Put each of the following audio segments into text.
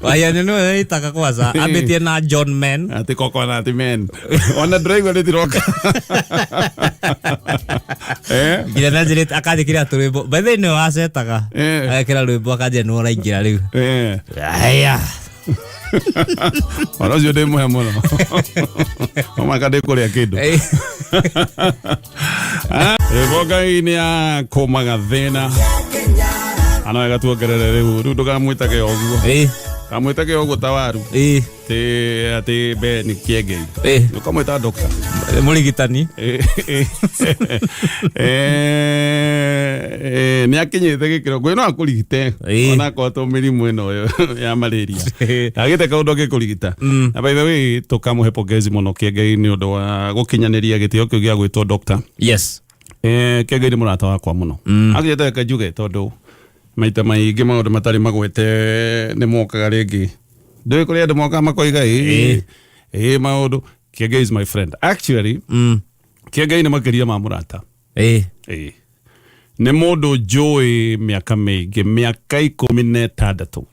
Wayani nĩwe ĩtaga kwanza ambĩtie na John Men. Atĩ coconut man ona ndĩraigua rĩtiroka. Eh? Nginya nanjĩrĩte akanjĩkĩra tũrwĩmbo. By the way nĩwe wacetaga. Agekĩra rwĩmbo akanjĩra nĩwe ũraingĩra rĩu. Aya. Ona ũcio ndĩmũhe mũno omaka ndĩkũrĩa kĩndũ. Rĩbo Ngai nĩ akũmaga thĩna ana wega tuongerere rĩu rĩu ndũkamwĩtage o ũguo. Kamwĩtage o ũguo ta waru. Atĩ atĩ Ben Kĩengei. Ũkamwĩta doctor. Mũrigitani. Nĩ akinyĩte gĩkĩro ngwĩ no akũrigite. Onakorwo to mĩrimũ ĩno ya malaria. Agĩte kaũndũ angĩkũrigita. Na by the way tũkamũhe pongezi mũno Kĩengei nĩ ũndũ wa gũkinyanĩria gĩtĩo kĩu gĩa gwĩtwo doctor. Kĩengei nĩ mũrata wakwa mũno. Akinyĩte reke njuge tondũ maita maingĩ maũndũ matarĩ magwete nĩ mokaga rĩngĩ. Ndũĩ kũrĩ andũ mokaga makoiga ĩĩ ĩĩ maũndũ. Kĩengei is my friend. Actually Kĩengei nĩ makĩria ma mũrata. Ĩĩ. Nĩ mũndũ njũĩ mĩaka mĩingĩ, mĩaka 16.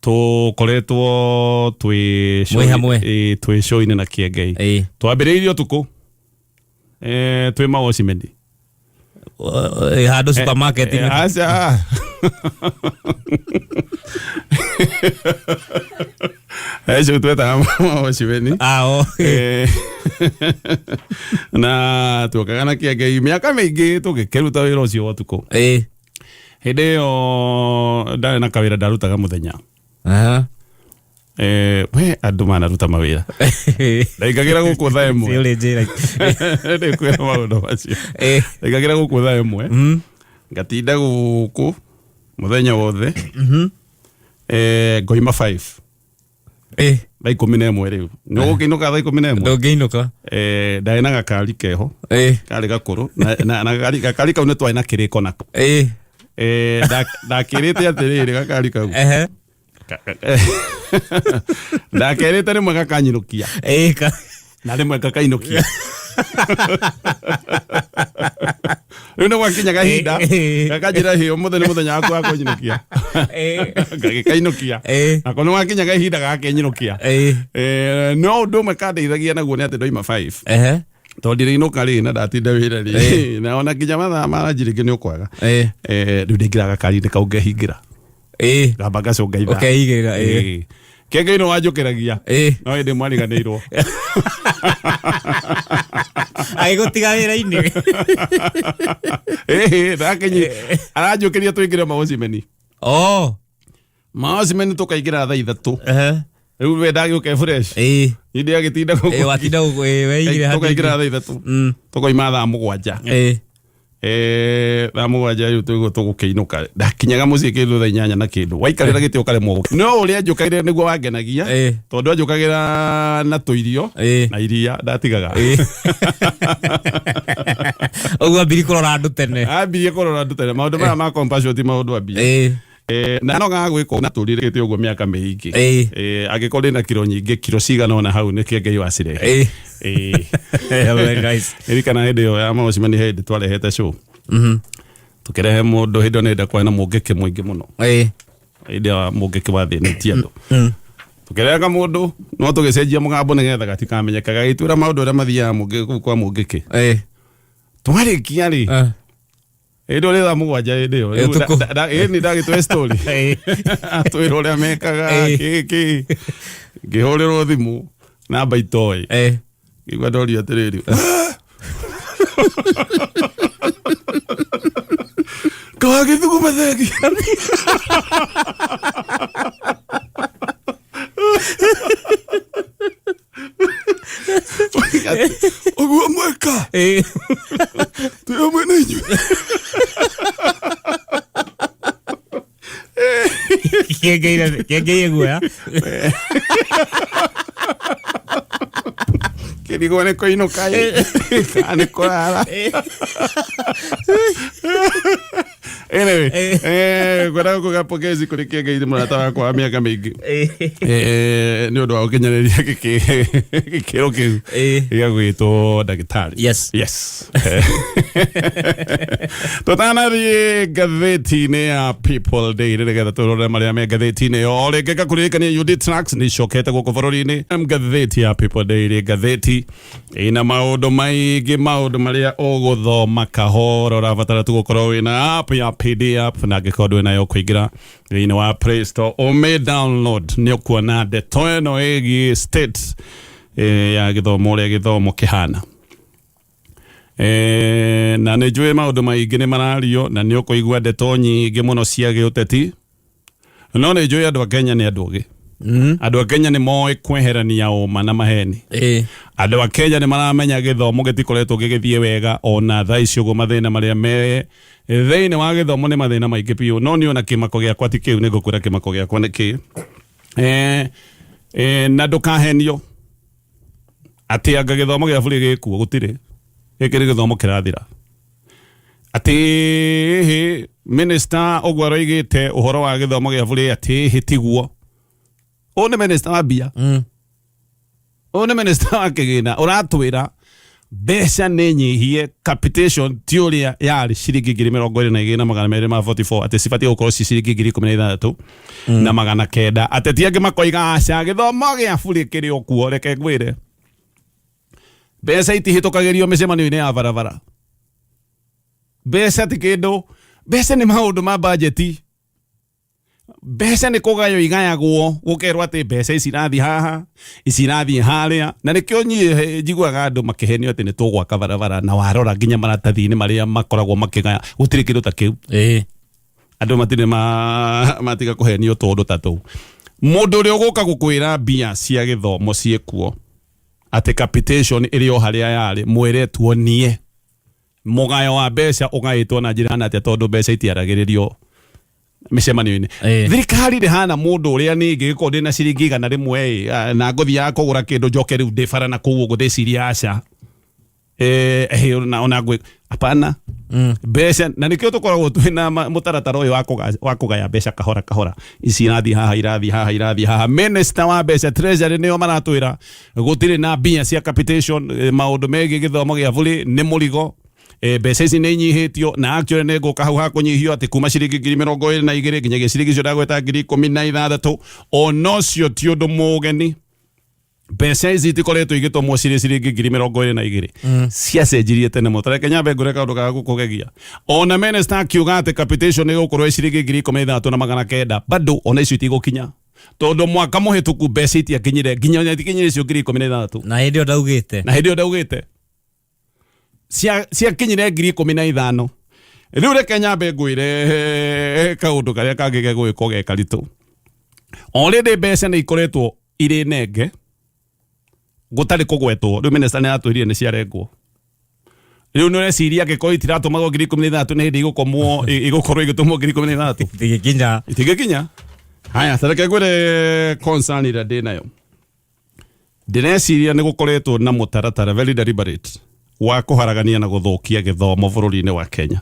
Tũkoretwo twĩ Mwĩ hamwe. Ĩĩ, twĩ show-inĩ na Kĩengei. Twambĩrĩirie ũtukũ twĩ mawocimeni. Handũ supermarket. Aca. Acio twetaga mawocimeni. Ah, oh. Na tuokaga na Kĩengei mĩaka mĩingĩ tũgĩkĩruta wĩra ũcio wa ũtukũ. Hĩndĩ ĩyo ndarĩ na kawĩra ndarutaga mũthenya. We andũ manaruta mawĩra. Ndaingagĩra gũkũ thaa 1. Ũrĩ njĩra. Ndĩkwĩra maũndũ macio. Ndaingagĩra gũkũ thaa 1. Ngatinda gũkũ mũthenya wothe. Ngoima 5. Thaa 11 rĩu. Nĩ ũgũkĩinũka thaa 11? Ndũngĩinũka. Ndarĩ na gakari keho. Karĩ gakũrũ. Na gakari kau nĩ twarĩ na kĩrĩko nako. Ndakĩrĩte atĩrĩrĩ gakari kau. Ndakerĩte rĩmwe gakanyinũkia. Na rĩmwe gakainũkia. Rĩu nĩ gwakinya kahinda gakanjĩra hĩ ũmũthĩ nĩ mũthenya waku wa kũnyinũkia. Gagĩkainũkia. Nako nĩ gwakinya kahinda gagakenyinũkia. No ũndũ ũmwe kandeithagia naguo nĩ atĩ ndoima 5. Tondũ ndĩrĩinũka rĩ na ndatinda wĩra rĩ na ona nginya mathaa ma ranji rĩngĩ nĩ ũkwaga. Rĩu ndĩingĩra gakari-inĩ kau ngehingĩra. Ngamba ngacũnga ithaa. Ũkeigĩrĩra, ĩĩ. Kĩengei nĩ wanjũkĩragia. No hĩndĩ mwariganĩirwo. Agĩgũtiga wĩra-inĩ. Ĩĩ, ndakinyi aranjũkĩria tũingĩre mawocimeni. Mawocimeni tũkaingĩra thaa 3. Rĩu we ndagĩũka fresh. Niĩ ndĩagĩtinda gũkũ. Watinda gũkũ, weigire handũ Tũkaingĩra thaa 3. Tũkoima thaa 7. Thaa 7 rĩu tũguo tũgũkĩinũka. Ndakinyaga mũciĩ kĩndũ thaa 8 na kĩndũ. Waikarĩra gĩtĩ ũkaremwo gũkĩ. No ũrĩa anjũkagĩra nĩguo wangenagia. Tondũ anjũkagĩra na tũirio na iria ndatigaga. Ũguo ambirie kũrora andũ tene. Ambirie kũrora andũ tene. Maũndũ maya ma compassion ti maũndũ ambia. Na no gaga gwĩka na tũrirĩte ũguo mĩaka mĩingĩ. Angĩkorwo ndĩna kiro nyingĩ, kiro cigana ũna hau nĩ Kĩengei wacirehe. Very nice. Ririkana hĩndĩ ĩyo ya mawocimani hĩndĩ twarehete show. Tũkĩrehe mũndũ hĩndĩ ĩyo nĩ kwarĩ na mũngĩkĩ mũingĩ mũno. Hĩndĩ ya mũngĩkĩ wathĩnĩtie andũ. Tũkĩrehe kamũndũ no tũgĩcenjia mũgambo nĩgetha gatikamenyeke gagĩtwĩra maũndũ ũrĩa mathiaga mũngĩ kũu kwa mũngĩkĩ. Twarĩkia rĩ. Hĩndĩ ĩyo thaa 7 hĩndĩ ĩyo. Ĩ, ũtukũ. Ĩ, nĩ ndagĩtwe story. Atwĩra ũrĩa mekaga, kĩ, kĩ. Ngĩhũrĩrwo thimũ, namba itoĩ. Ngĩigua ndorio atĩrĩrĩ. Kawagĩthuguma thegi. Ũguo mweka. Twĩ hamwe na inyuĩ. Kĩengei guoya. Kĩrigwo nĩ kũinũka ĩ, kana nĩ kũrara. Anyway, ngwendaga kuga pongezi kũrĩ Kĩengei nĩ mũrata wakwa wa mĩaka mĩingĩ. Nĩ ũndũ wa gũkinyanĩria gĩkĩro kĩu gĩa gwĩtwo ndagĩtarĩ. Yes. Yes. Tũtanathiĩ ngathĩti-inĩ ya People Daily nĩgetha tũrore marĩa me ngathĩti-inĩ ĩyo, o rĩngĩ ngakũririkania UD Trucks nĩ icokete gũkũ bũrũri-inĩ. Ngathĩti ya People Daily, ngathĩti ĩna maũndũ maingĩ, maũndũ marĩa ũgũthoma kahora, ũrabatara tu gũkorwo wĩna app ya PD app, na angĩkorwo ndũrĩ nayo ũkũingĩra thĩinĩ wa Play Store ũmĩ download, nĩ ũkuona ndeto ĩno ĩgiĩ state ya gĩthomo, ũrĩa gĩthomo kĩhana. Na nĩ njũĩ maũndũ maingĩ nĩ marario na nĩ ũkũigua ndeto nyingĩ mũno cia gĩũteti, no nĩ njũĩ andũ a Kenya nĩ andũ ogĩ. Andũ a Kenya nĩ moĩ kweherania ũma na maheni. Andũ a Kenya nĩ maramenya gĩthomo gĩtikoretwo gĩgĩthiĩ wega ona thaa ici ũguo, mathĩna marĩa me thĩinĩ wa gĩthomo nĩ mathĩna maingĩ biũ. No niĩ ona kĩmako gĩakwa ti kĩu, nĩ ngũkwĩra kĩmako gĩakwa nĩ kĩ. Na ndũkahenio atĩ anga gĩthomo gĩa bũrĩ gĩkuo, gũtirĩ, gĩkĩ nĩ gĩthomo kĩrathira. Atĩ hĩ minister ũguo aroigĩte ũhoro wa gĩthomo gĩa bũrĩ atĩ hĩ tiguo, ũyũ nĩ minister wa mbia. Ũyũ nĩ minister wa kĩgĩna ũratwĩra mbeca nĩ nyihie, capitation ti ũrĩa yarĩ ciringi 22,244, atĩ cibatiĩ gũkorwo ci ciringi 16,900. Ateti angĩ makoiga aca, gĩthomo gĩa bũrĩ kĩrĩ o kuo. Reke ngwĩre, mbeca itihĩtũkagĩrio mĩcemanio-inĩ ya barabara. Mbeca ti kĩndũ, mbeca nĩ maũndũ ma bajeti. Mbeca nĩ kũgaywo igayagwo, gũkerwo atĩ mbeca ici irathiĩ haha, ici irathiĩ harĩa. Na nĩkĩo niĩ njiguaga andũ makĩhenio atĩ nĩ tũgwaka barabara, na warora nginya maratathi-inĩ marĩa makoragwo makĩgaya gũtirĩ kĩndũ ta kĩu. Andũ matirĩ matiga kũhenio tũndũ ta tũu. Mũndũ ũrĩa ũgũka gũkwĩra mbia cia gĩthomo ciĩkuo, atĩ capitation ĩrĩ o harĩa yarĩ, mwĩre tuonie mũgayo wa mbeca ũgaĩtwo na njĩra hana atĩa, tondũ mbeca itiaragĩrĩrio mĩcemanio-inĩ. Thirikari ndĩhana mũndũ ũrĩa niĩ ingĩgĩkorwo ndĩna ciringi 100 ĩ, na ngũthiaga kũgũra kĩndũ, njoke rĩu ndĩ bara na kũu ũguo ndĩcirie aca, ona ngwĩ hapana. Mbeca, na nĩkĩo tũkoragwo twĩna mũtaratara ũyũ wa kũgaya mbeca kahora kahora, ici irathiĩ haha, irathiĩ haha, irathiĩ haha. Minister wa mbeca, treasury, nĩo maratwĩra gũtirĩ na mbia cia capitation, maũndũ megiĩ gĩthomo gĩa bũrĩ nĩ mũrigo, mbeca ici nĩ inyihĩtio. Na actually nĩ ngũka hau ha kũnyihio atĩ kuma ciringi 22,000 nginyagia ciringi icio ndagweta 16,000. Ona ũcio ti ũndũ mũgeni, mbeca ici itikoretwo igĩtũmwo cirĩ ciringi 22,000, ciacenjirie tene mũno. Tareke nyambe ngũre kaũndũ ga gũkũgegia. Ona minister akiuga atĩ capitation ĩgũkorwo ĩ ciringi 16,900, bado ona icio itigũkinya, tondũ mwaka mũhĩtũku mbeca itiakinyire nginya ona itikinyire icio 16,000. Na hĩndĩ ĩyo ndaugĩte. Na hĩndĩ ĩyo ndaugĩte ciakinyire 15,000. Rĩu reke nyambe ngwĩre kaũndũ karĩa kangĩ gegwĩkwo ge karitũ. Already mbeca nĩ ikoretwo irĩ nenge gũtarĩ kũgwetwo. Rĩu minister nĩ aratwĩrire nĩ ciarengwo. Rĩu nĩ ũreciria angĩkorwo itiratũmagwo 16,000, nĩ hĩndĩ igũkomwo igũkorwo igĩtũmwo 16,000? Itigĩkinya. Itingĩkinya. Haya, tareke ngwĩre concern ĩrĩa ndĩ nayo. Ndĩreciria nĩ gũkoretwo na mũtaratara very deliberate wa kũharagania na gũthũkia gĩthomo bũrũri-inĩ wa Kenya.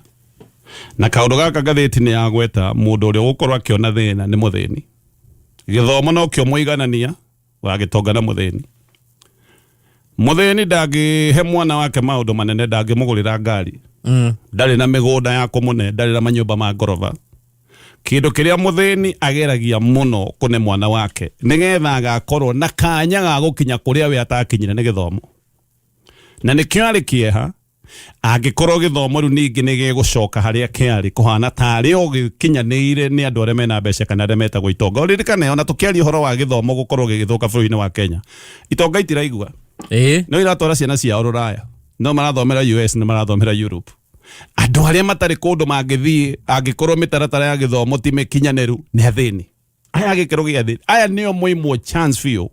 Na kaũndũ gaka ngathĩti nĩ yagweta, mũndũ ũrĩa ũgũkorwo akĩona thĩna nĩ mũthĩni. Gĩthomo nokĩo mũiganania wa gĩtonga na mũthĩni. Mũthĩni ndangĩhe mwana wake maũndũ manene, ndangĩmũgũrĩra ngari, ndarĩ na mĩgũnda ya kũmũne, ndarĩ na manyũmba ma ngoroba. Kĩndũ kĩrĩa mũthĩni ageragia mũno kũne mwana wake nĩgetha agakorwo na kanya ga gũkinya kũrĩa we atakinyire nĩ gĩthomo. Na nĩkĩo arĩ kĩeha angĩkorwo gĩthomo rĩu ningĩ nĩ gĩgũcoka harĩa kĩarĩ kũhana tarĩ o gĩkinyanĩire nĩ andũ arĩa mena mbeca kana arĩa metagwo itonga. Ũririkane ona tũkĩaria ũhoro wa gĩthomo gũkorwo gĩgĩthũka bũrũri-inĩ wa Kenya, itonga itiraigua. No iratwara ciana ciao rũraya, no marathomera US, nĩ marathomera Europe. Andũ arĩa matarĩ kũndũ mangĩthiĩ angĩkorwo mĩtaratara ya gĩthomo ti mĩkinyanĩru nĩ athĩni aya gĩkĩro gĩa thĩ. Aya nĩo moimwo chance biũ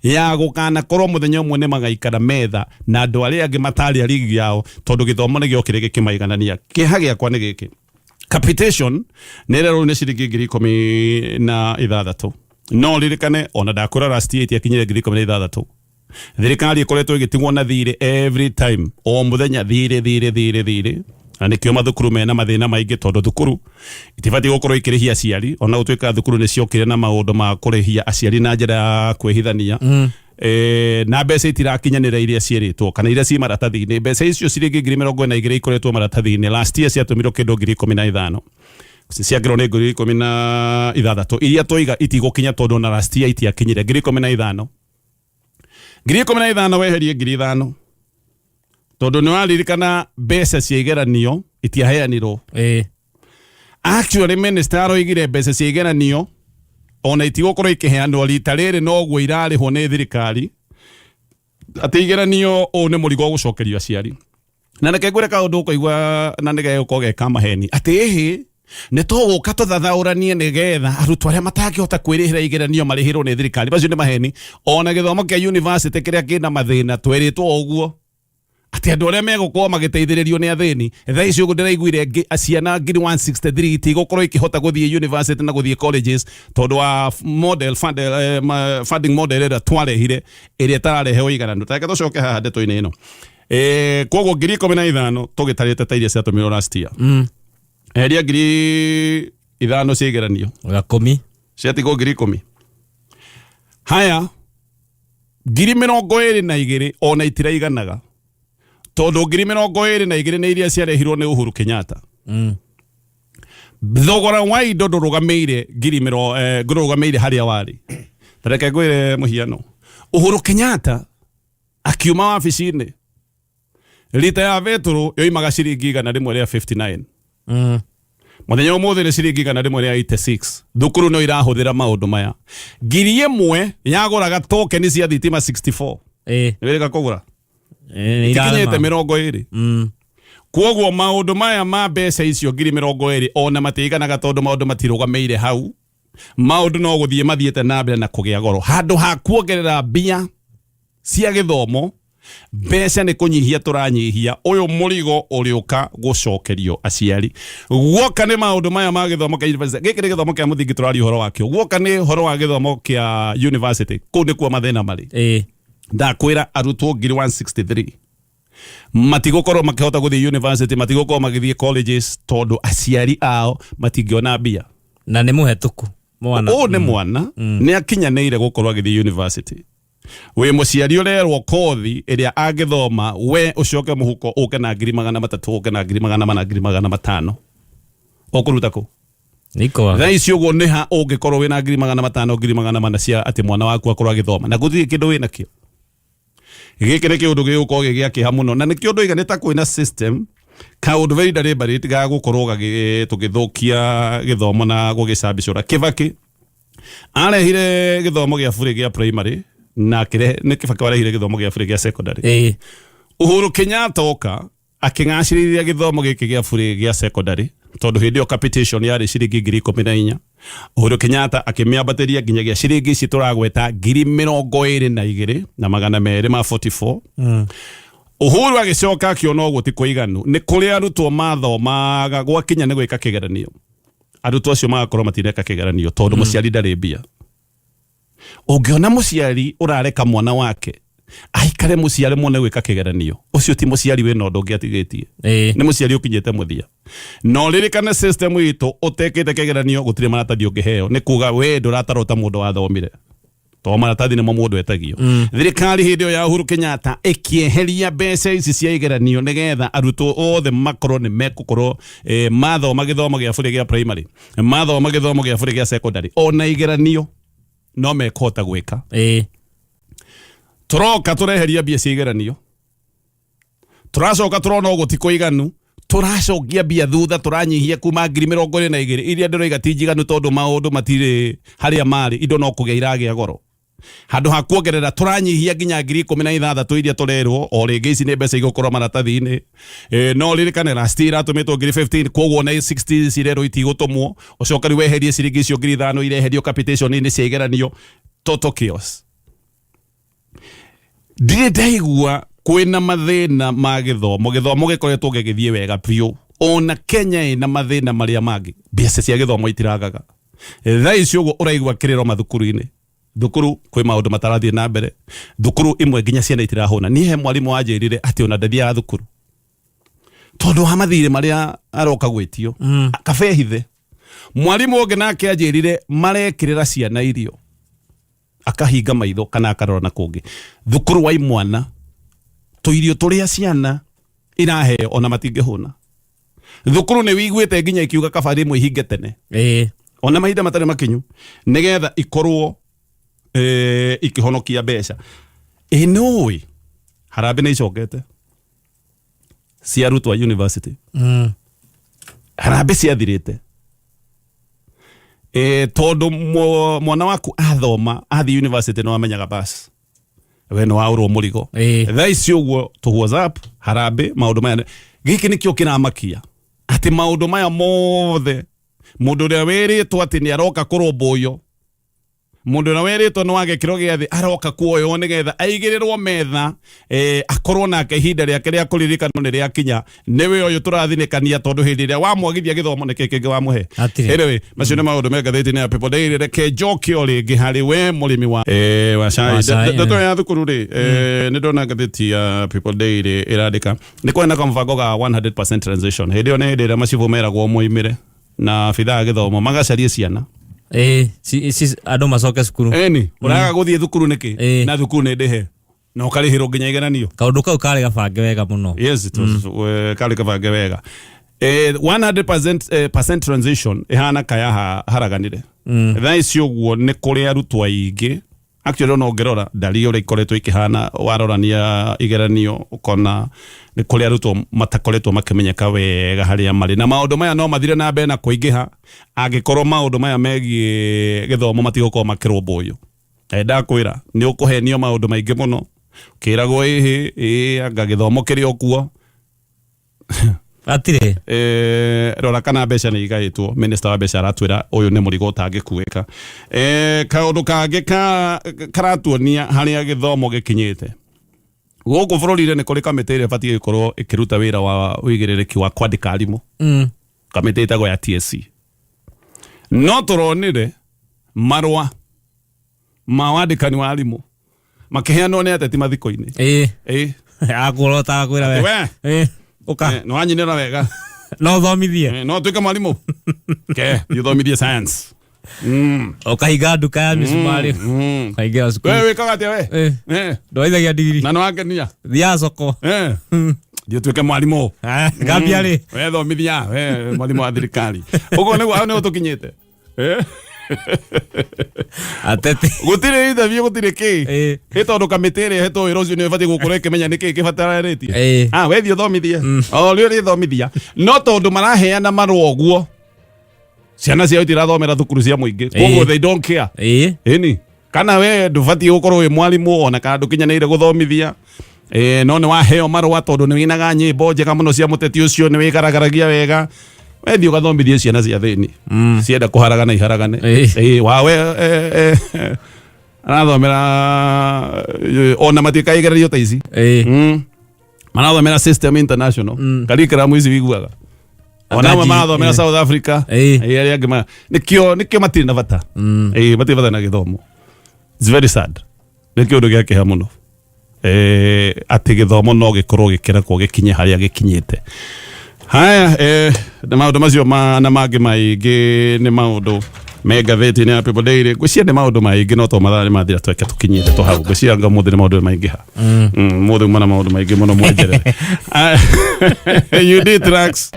ya gũkanakorwo mũthenya ũmwe nĩ magaikara metha na andũ arĩa angĩ matarĩ a rigi yao, tondũ gĩthomo nĩ gĩokire gĩkĩmaiganania. Kĩeha gĩakwa nĩ gĩkĩ, capitation nĩ ĩrerwo nĩ ciringi 16,000, no ririkane ona ndakwĩra last year itiakinyire 16,000. Thirikari ĩkoretwo ĩgĩtigwo na thirĩ every time, o mũthenya thirĩ, thirĩ, thirĩ, thirĩ. Na nĩkĩo mathukuru mena mathĩna maingĩ, tondũ thukuru itibatiĩ gũkorwo ikĩrĩhia aciari, ona gũtuĩka thukuru nĩ ciokire na maũndũ ma kũrĩhia aciari na njĩra ya kwĩhithania. Na mbeca itirakinyanĩra iria ciĩrĩtwo kana iria ciĩ maratathi-inĩ. Mbeca icio ciringi 42,000 ikoretwo maratathi-inĩ, last year ciatũmirwo kĩndũ 15,000, ciangĩrwo nĩ 16,000 iria twoiga itigũkinya, tondũ na last year itiakinyire 15,000. 15,000 weherie 5,000, tondũ nĩ waririkana mbeca cia igeranio itiaheanirwo. Actually, minister aroigire mbeca cia igeranio ona itigũkorwo ikĩheanwo rita rĩrĩ, noguo irarĩhwo nĩ thirikari, atĩ igeranio ũũ nĩ mũrigo ũgũcokerio aciari. Na reke ngwĩre kaũndũ ũkaigua na nĩ gegũkorwo ge ka maheni, atĩ ĩhĩ nĩ tũgũka tũthathaũranie nĩgetha arutwo arĩa matangĩhota kwĩrĩhĩra igeranio marĩhĩrwo nĩ thirikari. Macio nĩ maheni. Ona gĩthomo kĩa university kĩrĩa kĩna mathĩna twerĩtwo o ũguo, atĩ andũ arĩa megũkorwo magĩteithĩrĩrio nĩ athĩni. Thaa ici ũguo ndĩraiguire ciana 163,000 itigũkorwo ikĩhota gũthiĩ university na gũthiĩ colleges tondũ wa model fund, funding model ĩrĩa twarehire, ĩrĩa ĩtararehe ũigananu. Tareke tũcoke haha ndeto-inĩ ĩno. Koguo 15,000 tũgĩtarĩte ta iria ciatũmirwo last year, eheria 5,000 cia igeranio, 10. Ciatigwo 10,000. Haya, 22,000 ona itiraiganaga, tondũ 22,000 nĩ iria ciarehirwo nĩ Uhuru Kenyatta. Thogora wa indo ndũrũgamĩire ngiri ndũrũgamĩire harĩa warĩ. Ta reke ngwĩre mũhiano, Uhuru Kenyatta akiuma wabici-inĩ, rita ya betũrũ yoimaga ciringi 159. Mũthenya ũmũthĩ nĩ ciringi 186. Thukuru no irahũthĩra maũndũ maya. 1,000 yagũraga tokeni cia thitima 64. Nĩ wĩrĩga kũgũra? Nĩ ikinyĩte irarema. 20. Koguo maũndũ maya ma mbeca icio 20,000 ona matiiganaga, tondũ maũndũ matirũgamĩire hau. Maũndũ no gũthiĩ mathiĩte na mbere na kũgĩa goro. Handũ ha kuongerera mbia cia gĩthomo, mbeca nĩ kũnyihia tũranyihia. Ũyũ mũrigo ũrĩũka gũcokerio aciari. Guoka nĩ maũndũ maya ma gĩthomo kĩa university, gĩkĩ nĩ gĩthomo kĩa mũthingi tũraria ũhoro wakĩo. Guoka nĩ ũhoro wa gĩthomo kĩa university, kũu nĩkuo mathĩna marĩ. Ndakwĩra arutwo 163,000 matigũkorwo makĩhota gũthiĩ university, matigũkorwo magĩthiĩ colleges, tondũ aciari ao matingĩona mbia. Na nĩ mũhetũku mwana. Ũũ nĩ mwana nĩ akinyanĩire gũkorwo agĩthiĩ university. Wĩ mũciari ũrerwo kothi ĩrĩa angĩthoma, we ũcoke mũhuko ũke na 300,000, ũke na 400,000, 500,000, ũkũruta kũ? Nĩ ikwaga. Thaa ici ũguo nĩ ha ũngĩkorwo wĩna 500,000, 400,000 cia atĩ mwana waku akorwo agĩthoma na gũtirĩ kĩndũ wĩnakĩo? Gĩkĩ nĩ kĩũndũ gĩgũkorwo gĩ gĩa kĩeha mũno, na nĩkĩo ndoiga nĩ ta kwĩna system, kaũndũ very deliberate ga gũkorwo tũgĩthũkia gĩthomo na gũgĩcambicũra. Kĩbakĩ arehire gĩthomo gĩa burĩ gĩa primary, na akĩrehe, nĩ Kĩbakĩ warehire gĩthomo gĩa burĩ gĩa secondary. Uhuru Kenyatta oka akĩgacĩrithia gĩthomo gĩkĩ gĩa burĩ gĩa secondary, tondũ hĩndĩ ĩyo capitation yarĩ ciringi 14,000. Uhuru Kenyatta akĩmĩambatĩria nginyagia ciringi ici tũragweta, 22,244. Uhuru agĩcoka akĩona ũguo ti kũiganu, nĩ kũrĩ arutwo mathomaga, gwakinya nĩ gwĩka kĩgeranio, arutwo acio magakorwo matineka kĩgeranio tondũ mũciari ndarĩ mbia. Ũngĩona mũciari ũrareka mwana wake aikare mũciĩ aremwo nĩ gwĩka kĩgeranio, ũcio ti mũciari wĩna ũndũ ũngĩ atigĩtie. Nĩ mũciari ũkinyĩte mũthia. Na ũririkane system itũ, ũtekĩte kĩgeranio gũtirĩ maratathi ũngĩheo, nĩ kuga we ndũratarwo ta mũndũ wathomire, to maratathi nĩmo mũndũ etagio. Thirikari hĩndĩ ĩyo ya Uhuru Kenyatta ĩkĩeheria mbeca ici cia igeranio nĩgetha arutwo othe makorwo nĩ mekũkorwo mathoma gĩthomo gĩa bũrĩ gĩa primary, mathoma gĩthomo gĩa bũrĩ gĩa secondary, ona igeranio no mekũhota gwĩka. Tũroka tũreheria mbia cia igeranio, tũracoka tũrona ũguo ti kũiganu, tũracokia mbia thutha, tũranyihia kuma 22,000 iria ndĩroiga ti njiganu, tondũ maũndũ matirĩ harĩa marĩ, indo no kũgĩa iragĩa goro. Handũ ha kuongerera tũranyihia nginya 16,000 iria tũrerwo o rĩngĩ ici nĩ mbeca igũkorwo maratathi-inĩ. No ririkane last year iratũmĩtwo 15,000, koguo na 60 cirerwo itigũtũmwo. Ũcoke rĩu weherie ciringi icio 5,000 ireherio capitation-inĩ cia igeranio. Total chaos. Ndirĩ ndaigua kwĩna mathĩna ma gĩthomo, gĩthomo gĩkoretwo gĩgĩthiĩ wega biũ. Ona Kenya ĩna mathĩna marĩa mangĩ, mbeca cia gĩthomo itiragaga. Thaa ici ũguo ũraigua kĩrĩro mathukuru-inĩ, thukuru kwĩ maũndũ matarathiĩ na mbere, thukuru imwe nginya ciana itirahũna. Niĩ he mwarimũ wanjĩrire atĩ ona ndathiaga thukuru tondũ wa mathirĩ marĩa aroka gwĩtio. Kabe hithe. Mwarimũ ũngĩ nake anjĩrire marekĩrĩra ciana irio. Akahinga maitho kana akarora na kũngĩ. Thukuru wa imwana, tũirio tũrĩa ciana iraheo ona matingĩhũna. Thukuru nĩ wiguĩte nginya ikiuga kaba rĩmwe ihinge tene. Ona mahinda matarĩ makinyu, nĩgetha ikorwo ikĩhonokia mbeca. Ĩ nĩũĩ harambĩ nĩ icokete cia arutwo a university? Harambĩ ciathirĩte tondũ mwana waku athoma athiĩ university nĩ wamenyaga bas we nĩ waũrwo mũrigo. Thaa ici ũguo tũ WhatsApp harambĩ maũndũ maya gĩkĩ nĩkĩo kĩramakia atĩ maũndũ maya mothe, mũndũ ũrĩa wĩrĩtwo atĩ nĩ aroka kũrũmbũiyo, mũndũ ũrĩa wĩrĩtwo nĩ wa gĩkĩro gĩa thĩ aroka kuoywo nĩgetha aigĩrĩrwo metha, akorwo nake ihinda rĩake rĩa kũririkanwo nĩ rĩakinya, nĩwe ũyũ tũrathinĩkania, tondũ hĩndĩ ĩrĩa wamwagithia gĩthomo nĩkĩ kĩngĩ wamũhe? Hatirĩ. Anyway, macio nĩ maũndũ me ngathĩti-inĩ ya People Daily. Reke njoke o rĩngĩ harĩ we mũrĩmi wa cai. Wa cai. Ndeto ya thukuru rĩ, nĩ ndona ngathĩti ya People Daily ĩrandĩka nĩ kwarĩ na kamũbango ga 100% transition. Hĩndĩ ĩyo nĩ hĩndĩ ĩrĩa macibũ meragwo moimĩre na abithaa a gĩthomo magacarie ciana. Ĩĩ, andũ macoke cukuru. Eni ũraga gũthiĩ thukuru nĩkĩ? Na thukuru nĩ ndĩhe na ũkarĩhĩrwo nginya igeranio. Kaũndũ kau karĩ gabange wega mũno. Yes, it was, karĩ kabange wega. 100% percent transition ĩhana kaya haraganire. Thaa ici ũguo nĩ kũrĩ arutwo aingĩ. Actually, ona ũngĩrora ndari ũrĩa ikoretwo ikĩhana, warorania igeranio ũkona nĩ kũrĩ arutwo matakoretwo makĩmenyeka wega harĩa marĩ, na maũndũ maya no mathire na mbere na kũingĩha angĩkorwo maũndũ maya megiĩ gĩthomo matigũkorwo makĩrũmbũiyo. Ndakwĩra nĩ ũkũhenio maũndũ maingĩ mũno, ũkĩragwo ĩhĩ ĩĩ anga gĩthomo kĩrĩ o kuo. Hatirĩ. Rora kana mbeca nĩ igaĩtwo. Minister wa mbeca aratwĩra ũyũ nĩ mũrigo ũtangĩkuĩka. Kaũndũ kangĩ karatuonia harĩa gĩthomo gĩkinyĩte gũkũ bũrũri-inĩ, nĩ kũrĩ kamĩtĩ ĩrĩa ĩbatiĩ gũkorwo ĩkĩruta wĩra wa ũigĩrĩrĩki wa kwandĩka arimũ. Kamĩtĩ ĩtagwo ya TSC. No tũronire marũa ma wandĩkani wa arimũ makĩheanwo nĩ ateti mathiko-inĩ. Akũrotaga kwĩra we. We. Ĩĩ, ũka. Nĩ wanyinĩra wega. No ũthomithie. No ũtuĩke mwarimũ ke thiĩ ũthomithie science. Ũkahinga nduka ya mĩcumarĩ. Ũkaingĩra cukuru. We wĩkaga atĩa we? Ndwaithagia ndigiri. Na nĩ wangenia. Thiaga soko. Thiĩ ũtuĩke mwarimũ. Ngambia rĩ. We thomithia we mwarimũ wa thirikari ũguo nĩguo hau nĩho tũkinyĩte. Ateti. Gũtirĩ interview, gũtirĩ kĩ. Ĩ tondũ kamĩtĩ ĩrĩa ĩhetwo wĩra ũcio nĩyo ĩbatiĩ gũkorwo ĩkĩmenya nĩkĩ kĩbataranĩtie. Ah, we thiĩ ũthomithie o rĩo rĩthomithia, no tondũ maraheana marũa ũguo, ciana ciao itirathomera thukuru cia mũingĩ, koguo they don't care. Ĩni kana we ndũbatiĩ gũkorwo wĩ mwarimũ ona kana ndũkinyanĩire gũthomithia, no nĩ waheo marũa tondũ nĩ wĩinaga nyĩmbo njega mũno cia mũteti ũcio, nĩ wĩgaragaragia wega, we thiĩ ũgathomithie ciana cia thĩni. Cienda kũharagana iharagane. Wawe arathomera ona matiĩkaga igeranio ta ici. Marathomera system international curriculum ici wiguaga ona amwe marathomera South Africa. Arĩa angĩ nĩkĩo matirĩ na bata. Matirĩ bata na gĩthomo. It's very sad, nĩ kĩũndũ gĩa kĩeha mũno atĩ gĩthomo no gĩkorwo gĩkĩrekwo gĩkinye harĩa gĩkinyĩte. Haya, na maũndũ macio na mangĩ maingĩ nĩ maũndũ me ngathĩti-inĩ ya People Daily. Ngwĩciria nĩ maũndũ maingĩ, no to mathaa nĩ mathira, tweke tũkinyĩte to hau. Ngwĩciria anga ũmũthĩ nĩ maũndũ maingĩha. Mũthĩ uma na maũndũ maingĩ mũno, mwenjerere. Ah, UD Tracks.